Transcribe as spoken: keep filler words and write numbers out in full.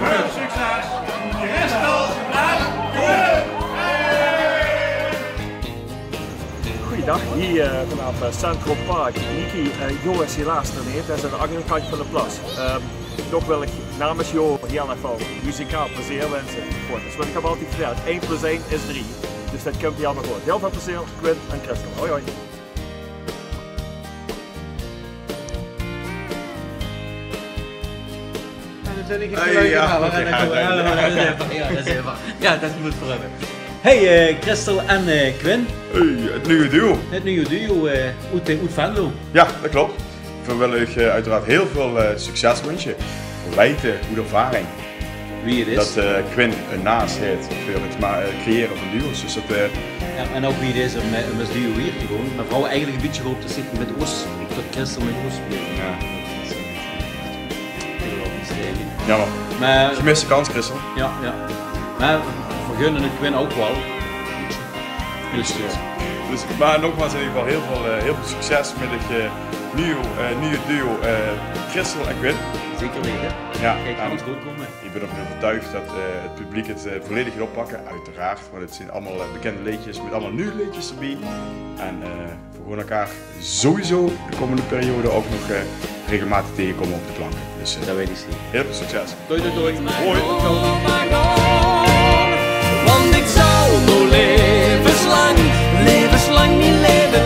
Väöl succes! Christel en Quinn! Goojendaag, hie, eh, vanaaf, eh, Central Park. Nicky, eh, Jo is helaas d'r neet. Hae is aan de anger kantj van de plas. Ehm, toch wil ich namens Jo hieël erg väöl muzikaal plezeer winse. Good, dus wat ich höb altied vertèld, ein plus ein is drie. Dus det kump hie allemaol good. Hieël väöl plezeer, Quinn en Christel. Hoi, hoi. Hey, ja, ja, ja, ja. Ja, det mót veur höbbe. Hey, eh, Christel en, eh, Quinn. Hey, het nuuj duo. Het nuuj duo, eh, oet, eh, oet Venlo. Ja, det klop. Veer wille uch, eh, oeteraard hieël väöl, eh, succes winse. Veer weite oet ervaring det, eh, Quinn ein naas haet veur het ma-, eh, creëre van duo's. Dus det, eh, Ja, en ouch wie 't is óm, eh, óm es duo hie te goon. Mer veer hawwe eigelik ein bietje gehaop det zich mit ós, det Christel mit ós speelt. Ja. Jammer. Mer gemiste kans, Christel. Ja, ja. Mer veer gunne het Quinn ouch waal. Dus, eh, dus, mer nogmaals in eder geval hieël väöl, eh, hieël väöl succes mit het, eh, Nuuj, eh, nuuj duo, eh, Christel en Quinn. Zeker weten. Ja, Kijk, en alles goed komen. Ik ben ervan overtuigd dat eh, het publiek het eh, volledig gaat oppakken, uiteraard. Want het zijn allemaal eh, bekende leedjes met allemaal nieuwe leedjes erbij. En eh, we gaan elkaar sowieso de komende periode ook nog eh, regelmatig tegenkomen op de planken. Dus eh, Dat weet ik zeker. Heel veel succes. Doei, doei, doei. Hoi. Ciao. Want ik zou nog levenslang, levenslang niet leven